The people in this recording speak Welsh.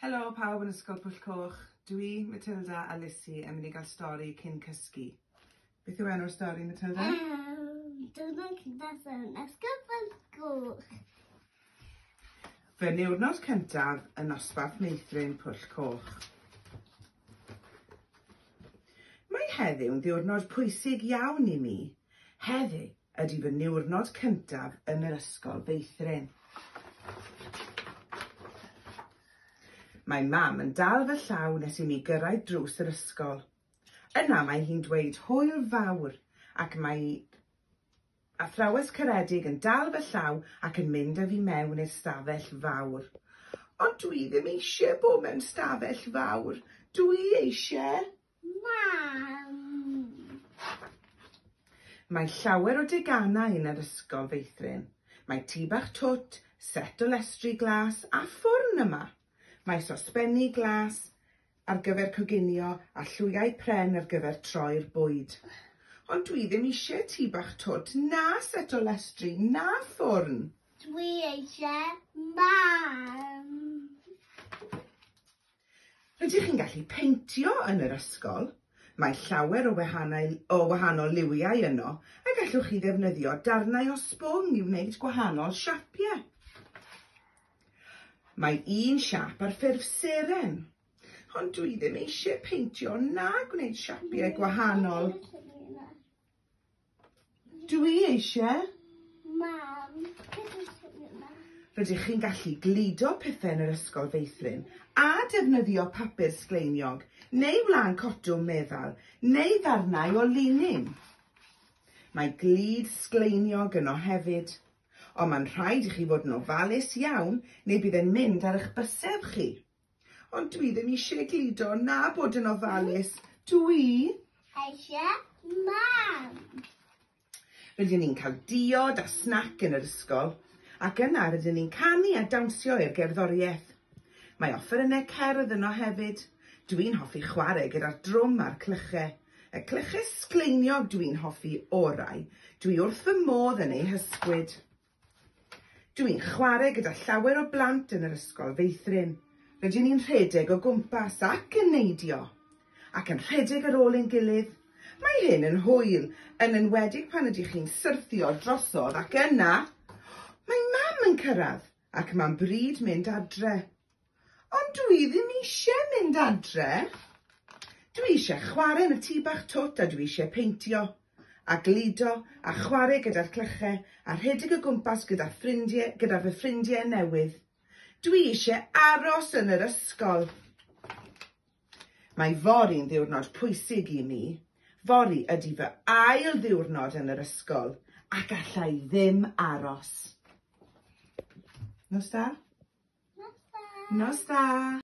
Helo pawb yn Ysgol Pwll Coch. Dwi, Matilda a Lissy yn mynd i gael stori cyn cysgu. Beth yw enw'r stori, Matilda? Diwrnod cyntaf yn Ysgol Pwll Coch. Fy niwrnod cyntaf yn nosbarth meithrin Pwll Coch. Mae heddiw'n ddiwrnod pwysig iawn i mi. Heddi ydy fy niwrnod cyntaf yn yr ysgol feithrin. Mae mam yn dal fy llaw nes i mi gyrraedd drws yr ysgol. Yna mae hi'n dweud hwyl fawr ac mae athrawes caredig yn dal fy llaw ac yn mynd â fi mewn i'r stafell fawr. Ond dwi ddim eisiau bod mewn stafell fawr. Dwi eisiau... Mam! Mae llawer o deganau yn yr ysgol feithrin. Mae tŷ bach twt, set o lestri glas a ffwrn yma. Mae sosbenni glas ar gyfer coginio a llwyau pren ar gyfer troi'r bwyd. Ond dwi ddim eisiau tŷ bach twt na set o lestri na ffwrn. Dwi eisiau mam! Rydych chi'n gallu peintio yn yr ysgol. Mae llawer o wahanau, o wahanol liwiau yno a gallwch chi ddefnyddio darnau o sbwng i wneud gwahanol siapiau. Mae un siâp ar ffurf seren. Ond dwi ddim eisiau peintio na gwneud siapiau gwahanol. Dwi eisiau... Mam. Rydych chi'n gallu gludo pethau yn yr ysgol feithrin a defnyddio papur sgleiniog neu wlân cotwm meddal neu ddarnau o linyn. Mae glud sgleiniog yno hefyd. Ond mae'n rhaid i chi fod yn ofalus iawn neu bydd e'n mynd ar eich bysedd chi. Ond dwi ddim eisiau gludo na bod yn ofalus. Dwi... Eisiau mam. Rydyn ni'n cael diod a snac yn yr ysgol, ac yna rydyn ni'n canu a dawnsio i'r gerddoriaeth. Mae offerynnau cerdd yno hefyd. Dwi'n hoffi chwarae gyda'r drwm a'r clychau. Y clychau sgleiniog dwi'n hoffi orau. Dwi wrth fy modd yn eu hysgwyd. Dwi'n chwarae gyda llawer o blant yn yr ysgol feithrin. Rydyn ni'n rhedeg o gwmpas ac yn neidio, ac yn rhedeg ar ôl ein gilydd. Mae hyn yn hwyl, yn enwedig pan ydych chi'n syrthio drosodd ac yna, mae mam yn cyrraedd ac mae'n bryd mynd adre. Ond dwi ddim eisiau mynd adre. Dwi eisiau chwarae yn y tŷ bach twt a dwi eisiau peintio, a gludo, a chwarae gyda'r clychau, a rhedeg o gwmpas gyda ffrindiau, gyda fy ffrindiau newydd. Dwi eisiau aros yn yr ysgol. Mae fory'n ddiwrnod pwysig i mi. Fory ydy fy ail ddiwrnod yn yr ysgol ac alla i ddim aros. Nos da? Nos da. Nos da.